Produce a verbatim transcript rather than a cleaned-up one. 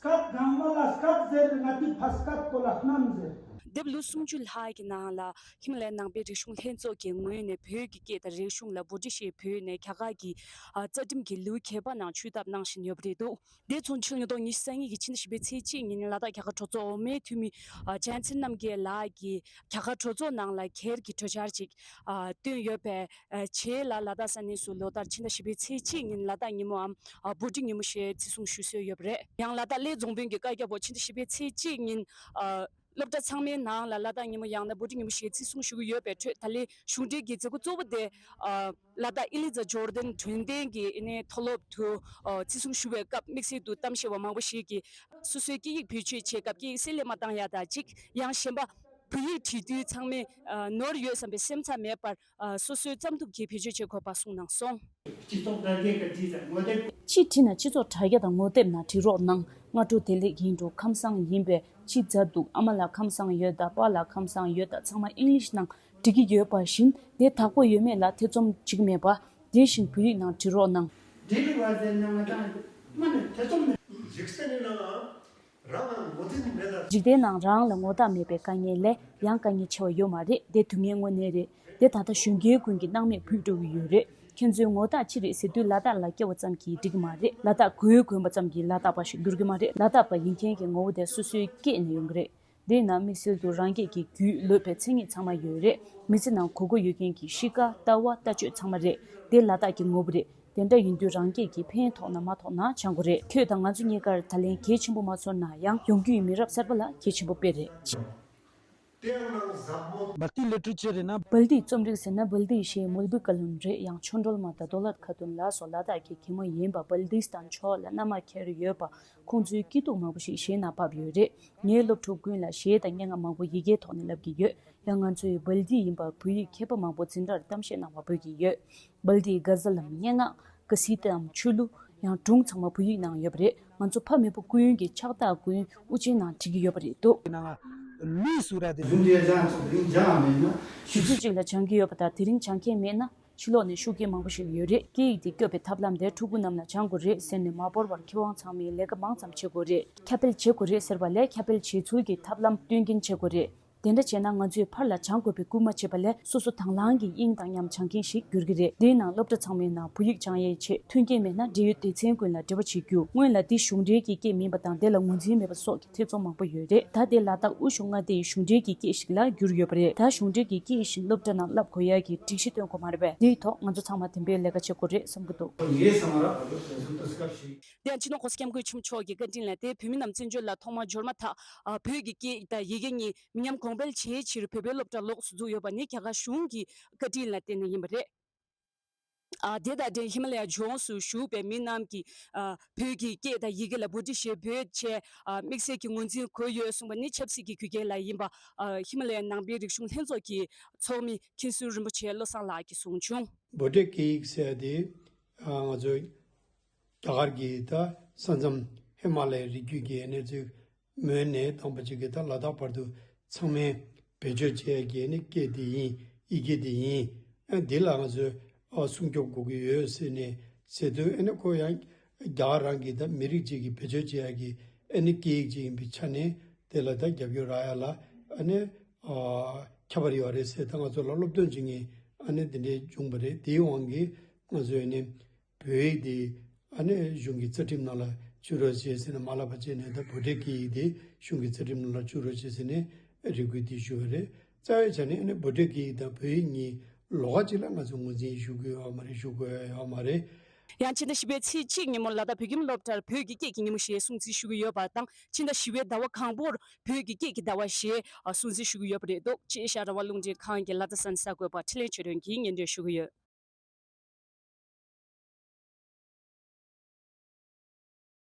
སྐད་གང་མ་ལ་སྐད་ཟེར་ང་དེ་ཕ་སྐད་པོ་ལ་གནམ་ཟེར། འདས་པའི་ལོ་སུམ་ཅུ་ལྷག་གི་ནང་ལ་ཧི་མ་ལ་ཡའི་ནང་པའི་རིག་གཞུང་ལྷན་ཚོགས་ཀྱི་ངོས་ནས་བོད་ཀྱི་སྐད་དང་རིག་གཞུང་ལ་བྷུ་ཊི་ཤའི་བོད་ནས་རྒྱ་གར་གྱི་ཨ་རྩ་ཁྲིམས་ཀྱི་ལེའུ་ཁྱད་པར་ནང་ཆུད་ཐབས་གནང་བཞིན་ཡོད་པ་རེད་འདུག་དེ་མཚུངས་ཕྱི་ལོ་ཉིས་སྟོང་ཉི་ཤུ་རྩ་གཉིས་ཀྱི་ཕྱི་ཟླ་བཞི་པའི་ཚེས་གཅིག་ཉིན་ལ་དྭགས་རྒྱ་གར་གྲོས་ཚོགས་འོག་མའི་འཐུས་མི་ཨ་ཇེན་སན་རྣམ་རྒྱལ་ལགས་ཀྱིས་རྒྱ་གར་གྲོས་ཚོགས་ནང་ལ་སྒེར་གྱི་གྲོས་འཆར་ཅིག་ཨ་བཏོན་ཡོད་པས། ཨ་རྗེས་ལ་ལ་དྭགས་ས་གནས་སུ་ལོ་ལྟར་ཕྱི་ཟླ་བཞི་པའི་ཚེས་གཅིག་ཉིན་ལ་དྭགས་ཉིན་མོའམ་ཨ་བྷུ་ཊི་ཉིན་མོ་ཞེས་བརྩི་སྲུང་ཞུ་སྲོལ་ཡོད་པ་རེད། ཡང་ལ་དྭགས་གླེ་རྫོང་དཔོན་གྱི་བཀའ་རྒྱ་འོག་ཕྱི་ཟླ་བཞི་པའི་ཚེས་གཅིག་ཉིན་ཨ་སློབ་གྲྭ་ཚང་མའི་ནང་ལ་ལ་དྭགས་ཉིན་མོ་ཡང་ན་བྷུ་ཊི་ཉིན་མོ་ཞེས་བརྩི་སྲུང་ཞུ་གི་ཡོད་པའི་ཁྲོད་ད་ལན་གཞུང་འབྲེལ་གྱི་མཛད་སྒོ་གཙོ་བོ་དེ་ཨ་ལ་དྭགས་ཨི་ལི་ཛ་ཇོར་ཌན་དྲན་རྟེན་གྱི་ཨ་ནི་མཐོ་སློབ་ཏུ་ཨ་བརྩི་སྲུང་ཞུ་བའི་སྐབས་དམིགས་བསལ་དུ་གཏམ་བཤད་པ་མང་པོ་ཞིག་གིས་སོ་སོའི་སྐད་ཡིག་བེད་སྤྱོད་བྱེད་སྐབས་སྐད་ཡིག་བསྲེ་ལྷད་མ་བཏང་ཡ་དང་གཅིག་ཡང་གཞན་པ། བོད་ཡིག་བྲིས་དུས་ཚང་མས་ཨ་ནོར་ཡོད་བསམ་པའི་སེམས་འཚབ་མེད་པར་ཨ་སོ་སོའི་བརྩམས་ཐུབ་ཀྱིས་བེད་སྤྱོད་བྱེད་དགོས་པ་གསུངས་གནང་སོང་། སྤྱི་ཚོགས་དྲ་རྒྱའི་ག་བྲིས་དང་ངོ་དེབ། ཅིག་བྲིས་ན་སྤྱི་ཚོགས་དྲ་རྒྱ་དང་ངོ་དེབ་ནང་བྲིས་རོགས་གནང་། སྔ་དྲོ་བདེ་ལེགས་ཡིན་འགྲོ་ཁམས་བཟང་ཡིན་པས་ཅི་མཛའ་འདུག་ཨ་མ་ལགས་ཁམས་བཟང་ཡོད་ད་པཱ་ལགས་ཁམས་བཟང་ཡོད་ད་ཚང་མ་ཨིང་ལིཤ་ནང་འབྲི་གི་ཡོད་པ་བཞིན་དེ་དག་པོ་ཡོད་མེད་ལ་ཐེ་ཚོམ་ཅིག་མེད་པ། དེ་བཞིན་བོད་ཡིག་ནང་བྲིས་རོགས་གནང་། འབྲི་གི་བ་ཟེར་ན་ང་དང་མ་ནི་ཐེ་ཚོམ་མེད། འཇིག་རྟེན་ནི་ནང་རང་ལ་ངོ་ཚ་མེད་ལ། འཇིག་རྟེན་ནང་རང་ལ་ངོ་ཐག་མེད་པའི་དཀའ་ངལ་ལས་ཡང་དཀའ་ངལ་ཆེ་བ་ཡོད་མ་རེད། དེ་སྡུག་བསྔལ་དངོས་གནས་རེད། དེ་ད་ལྟ་གཞོན་སྐྱེས་ཀུན་གྱི་སྣང་མེད་ཕུད་འགྲོ་གི་ཡོད་རེད། ཁྱེད་ཚོས་ངོ་ཐག་ཅི་རེད་ཟེར་དུས་ལ་དྭགས་ལ་སྐྱེ་བ་ཙམ་གྱིས་འགྲིག་གི་མ་རེད། ལ་དྭགས་གོས་གོན་པ་ཙམ་གྱིས་ལ་དྭགས་པ་ཞིག་འགྱུར་གི་མ་རེད། ལ་དྭགས་པ་ཡིན་མཁན་གྱི་ངོ་བོ་དེ་སོ་སོའི་སྐད་ནས་ཡོང་གི་རེད། དེས་ན་དམིགས་བསལ་དུ་རང་སྐད་ཀྱི་རྒྱུས་ལོན་པའི་མཚན་ཉིད་ཚང་མ་ཡོད་རེད། མི་ཚེ་ནང་དགོས་མཁོ་ཡོད་མཁན་གྱི་གཤིས་ཀ་ལྟ་བ་ལྟ་སྤྱོད་ཚང་མ་རེད། དེ་ལ་དྭགས་ཀྱི་ངོ་བོ་རེད། དེ་འདྲ་ཡིན་དུས་རང་སྐད་ཀྱིས་ཕན་ཐོགས་ན་མ་ཐོགས་ན་སྦྱང་དགོས་རེད། ཁྱོད་དང་ང་ཚོ་གཉིས་ཀར་ད་ལན་གལ་ཆེན་པོ་མ་ཚོར་ན་ཡང་ཡོང་རྒྱུ་ཡི་མི་རབས་གསར་པ་ལ་གལ་ཆེན་པོ་དཔེ་རེད། སྦལ་ཏི་ལི་ཊ་རེ་ཅར་རེད་ན། སྦལ་ཏིའི་རྩོམ་རིག་ཟེར་ན་སྦལ་ཏི་ཞེས་མུལ་བི་ཀ་ལུན་རེད། ཡང་ཆོ་འགྲོལ་མ་དང་རྡོ་ལ་ཁ་ཏུན་ལ་སོགས་ལ་དྭགས་ཀྱི་གད་མོ་ཡིན་པ་སྦལ་ཏིས་དང་ཆོ་ལ་མནའ་མ་ཁྱེར་ཡོད་པ་ཁོང་ཚོའི་སྐྱིད་སྡུག་མང་པོ་ཞིག་གཞས་ནང་ཕབ་ཡོད་རེད། ངའི་སློབ་ཕྲུག་ཀུན་ལ་གཞས་དང་སྙན་ངག་མང་པོ་ཡི་གེའི་ཐོག་ནས་བསླབ་ཀྱི་ཡོད། ཡང་ང་ཚོས་སྦལ་ཏི་ཡིན་པ་བོད་ཡིག་མཁས་པ་མང་པོ་འཛིན་གྲྭར་གཏམ་བཤད་གནང་བ་འབོད་ཀྱི་ཡོད། སྦལ་ཏིའི་ག་ཟ་ལམ་སྙན་ངག་ཀ་སི་ཏའམ་ཆོས་གླུ། ཡང་སྒྲུང་ཚང་མ་བོད་ཡིག་ནང་ཡོད་པ་རེད། ང་ཚོ་ཕ་མེས་པོ་ཀུན་གྱི་ཕྱག་རྟགས་ཀུན་དབུ་ཅན་ནང་བྲིས་ཀྱི་ཡོད་པ་རེད་འདུག་ལུས་སུ་ར་དེ། ཞུ་ཚིག་ཅིག་ལ་སྦྱང་གི་ཡོད་པ་དང་དེ་རིང་སྦྱང་མཁན་མེད་ན་ཕྱི་ལོགས་ནས་ཤུགས་རྐྱེན་མང་པོ་ཞིག་ཡོད་རེད། སྐད་ཡིག་དེ་སྐྱོབ་པའི་ཐབས་ལམ་དེ་ཕྲུ་གུ་རྣམས་ལ་སྦྱང་དགོས་རེད་ཟེར་ནས་མ་བོར་བར་མཁས་དབང་ཚང་མས་ལས་ཀ་མང་ཙམ་བྱེད་དགོས་རེད། ཁྱབ་སྤེལ་བྱེད་དགོས་རེད་ཟེར་བ་ལས་ཁྱབ་སྤེལ་བྱེད་ཚུལ་གྱི་ཐབས་ལམ་སྟོན་གྱིན་བྱེད་དགོས་རེད། དེ་འདྲ་བྱས་ན་ང་ཚོས་ཕར་ལ་སྦྱང་དགོས་པའི་སྐུལ་མ་བྱེད་པ་ལས་སོ་སོ་དང་བླངས་ཀྱིས་དབྱིངས་དང་མཉམ་སྦྱང་མཁན་ཞིག་འགྱུར་གྱི་རེད། དེའི་ནང་སློབ་གྲྭ་ཚང་མའི་ནང་བོད་ཡིག་སྦྱང་ཡས་ཆེད་མཐུན་རྐྱེན་མེད་ན་འབྲེལ་ཡོད་སྡེ་ཚན་ཀུན་ལ་འབྲེལ་བ་བྱེད་རྒྱུ། སྔོན་ལ་འདི་གཞུང་འབྲེལ་གྱི་སྐད་མིན་པ་དང་དེ་ལ་ངོས་འཛིན་མེད་པ་སོགས་ཀྱི་ཐེ་ཚོམ་མང་པོ་ཡོད་རེད། ད་དེ་ལ་དྭགས་དབུས་གཞུང་མངའ་སྡེའི་གཞུང་འབྲེལ་གྱི་སྐད་ཞིག་ལ་གྱུར་ཡོད་པ་རེད། ད་གཞུང་འབྲེལ་གྱི་སྐད་བཞིན་སློབ་གྲྭ་ནང་བསླབ་དགོས་ཡ་གི་སྒྲིག་གཞི་བཏོན་དགོས་མ་རེད་པས། དེའི་ཐོག་ང་ཚོ་ཚང་མ་དེ་འདྲའི་ལས་ཀ་བྱེད་དགོས་རེད་བསམ་གྱི་འདུག་ངའི་བསམ་པར་དེ་ཡང་སྤྱི་ནོར་༸གོང་ས་༸སྐྱབས་མགོན་ཆེན་པོ་མཆོག་གི་བཀའ་དྲིན་ལ་དེ་བོད་མི་རྣམས་བཙན་བྱོལ་ལ་ཐོག་མར་འབྱོར་མ་ཐག་ཨ་བོད་ཀྱི་སྐད་དང་ཡི་གེ་གཉིས་མི་ཉམས་གོང་འཕེལ་བྱེད་ཕྱིར་བོད་པའི་སློབ་གྲྭ་ལོགས་སུ་འཛུགས་ཡོད་པ་ནི་རྒྱ་གར་གཞུང་གི་བཀའ་དྲིན་ལ་བརྟེན་ནས་ཡིན་པ་རེད། ཨ་དེ་དང་འབྲེལ་ཧི་མ་ལ་ཡ་ལྗོངས་སུ་བཞུགས་པའི་མི་རྣམས་ཀྱིས་ཨ་བོད་ཀྱི་སྐད་དང་ཡི་གེ་ལ་བྷུ་ཊི་ཤའི་བོད་ཅེས་ཨ་དམིགས་བསལ་གྱི་ངོས་འཛིན་དགོས་ཡོད་གསུངས་པ་ནི་ཆབ་སྲིད་ཀྱི་རྒྱུ་རྐྱེན་ལ་ཡིན་པ། ཨ་ཧི་མ་ལ་ཡའི་ནང་པའི་རིག་གཞུང་ལྷན་ཚོགས་ཀྱི་ཚོགས་མི་མཁན་ཟུར་རིན་པོ་ཆེ་བློ་བཟང་ལགས་ཀྱིས་གསུངས་བྱུང་། བྷུ་ཊི་སྐད་ཡིག་ཟེར་ཡ་དེ་ཨ་ང་ཚོ་རྒྱ་གར་གྱི་ད་ས་མཚམས་ཧི་མ་ལ་ཡའི་རི་རྒྱུད་ཀྱི་གནས་ཚུལ་མོན་ནས་དང་པོ་གཅིག་གི་ད་ལ་དྭགས་བར་དུ་ཚང་མས་བེད་སྤྱོད་བྱེད་ཡ་གི་ནི་སྐད་དེ་ཡིན། ཡི་གེ་དེ་ཡིན། ཨ་འདི་ལ་ང་ཚོས་ཨ་སྲུང་སྐྱོབ་དགོས་ཀྱི་ཡོད་ཟེར་ནས་ཟེར་དུས་ཨ་ནི་ཁོ་ཡང་རྒྱ་གར་རང་གི་ད་མི་རིགས་གཅིག་གིས་བེད་སྤྱོད་བྱེད་ཡ་གི་ཨ་ནི་སྐད་ཡིག་ཅིག་ཡིན་པའི་ཆ་ནས་དེ་ལ་ད་རྒྱབ་སྐྱོར་རག་ཡ་ལ་ཨ་ནི་ཨ་ཁྱད་པར་ཡོད་རེད་ཟེར། ད་ང་ཚོ་ལ་སློབ་སྟོན་བྱེད་མཁན་ཨ་ནི་དེ་འདྲའི་བྱུང་བ་རེད། དེའི་དབང་གིས་ང་ཚོས་ཨ་ནི། བོད་ཡིག་དེ་ཨ་ནི་གཞུང་གི་རྩ་ཁྲིམས་ནང་ལ་བཅུག་རོགས་བྱེད་ཟེར་ནས་མ་ལབ་པ་བྱས་ནས་ད་བྷུ་ཊི་སྐད་ཡིག་དེ་གཞུང་གི་རྩ་ཁྲིམས་ནང་ལ་བཅུག་རོགས་བྱེད་ཟེར་ནས་རེ་སྐུལ་དེ་ཞུ་བ་རེད། རྩ་བའི་ཆ་ནས་ཨ་ནི་བྷུ་ཊི་སྐད་ཡིག་དང་བོད་ཡིག་གཉིས་ལོགས་ཀ་གཅིག་ལ་ང་ཚོ་ངོས་འཛིན་ཞུ་དགོས་ཡོད་མ་རེད། ཞུ་དགོས་ཡོད་མ་རེད། ཡང་ཕྱི་ཟླ་བཞི་པའི་ཚེས་གཅིག་ཉིན་མོ་ལ་དྭགས་བོད་ཁྱིམ་སློབ་གྲྭར་བོད་ཀྱི་སྐད་ཀྱི་ཉིན་མོ་ཞེས་སྲུང་བརྩི་ཞུ་གི་ཡོད་པ་དང་ཕྱི་ཟླ་བཞི་པའི་ཟླ་བ་གང་པོར་བོད་ཀྱི་སྐད་ཀྱི་ཟླ་བ་ཞེས་སྲུང་བརྩི་ཞུ་གི་ཡོད་པ་རེད་འདུག་ཅེས་ཨེ་ཤ་ཡ་རང་དབང་རླུང་འཕྲིན་ཁང་གི་ལ་དྭགས་ས་གནས་གསར་འགོད་པ་འཕྲིན་ལས་ཆོས་སྒྲོན་གྱིས་སྙན་སྒྲོན་ཞུ་གི་ཡོད།